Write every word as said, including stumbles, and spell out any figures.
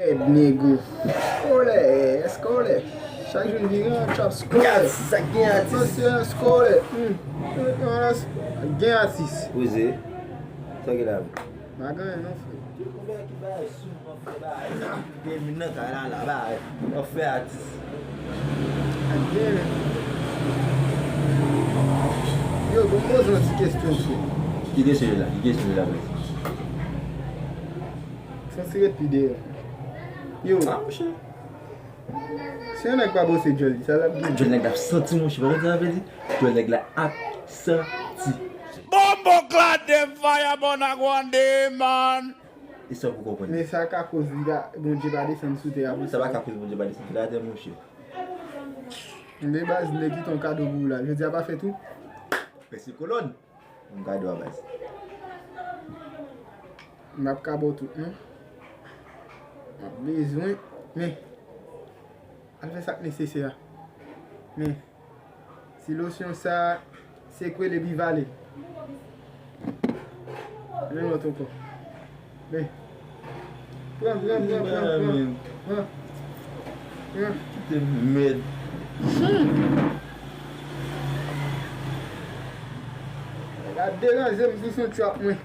Ed nego. Skolè, skolè. Chak jou n vire an trap skolè. Gen atis, sa gen atis. Ansyen skolè. Hmm. Gen atis. Poze. Sa gen la? Pa gen anyen non, frè. Konbyen ki bay sou? Depi nan kay la, la, ba, w ap fè atis. Yo, bon, poze yon ti kesyon, frè. Ki kesyon la? Ki kesyon la, frè? Fon ti ret pi dèyè. Yo. Ah, monchè. Si yon nèg pa bwose djòl li, sa l ap gen? Djòl nèg la ap santi, monchè. Pa konn sa sa vle di? Djòl nèg la ap santi. Bonbo klate faya bon a gwande, man. E sa pou konprann. Men sa ka koz li pa, Bondye pa desann sou tè a pou sa. Sa pa ka koz Bondye pa desann sou latè, monchè. Men baz, m te kite yon kado pou ou la. Jodi a pa fèt ou? Mèsi kolòn. M kado a baz. M ap ka ba w tout, non. M ap bezwen, men. Al fè sa k nesesè a. Men. Ti losyon sa, sekwe l epi vale. Men lòt ankò. Men. Pran, pran, pran, pran, pran. Pran. Pran. Kite mèd. Hmm. Nèg la deranje m sou son trap mwen.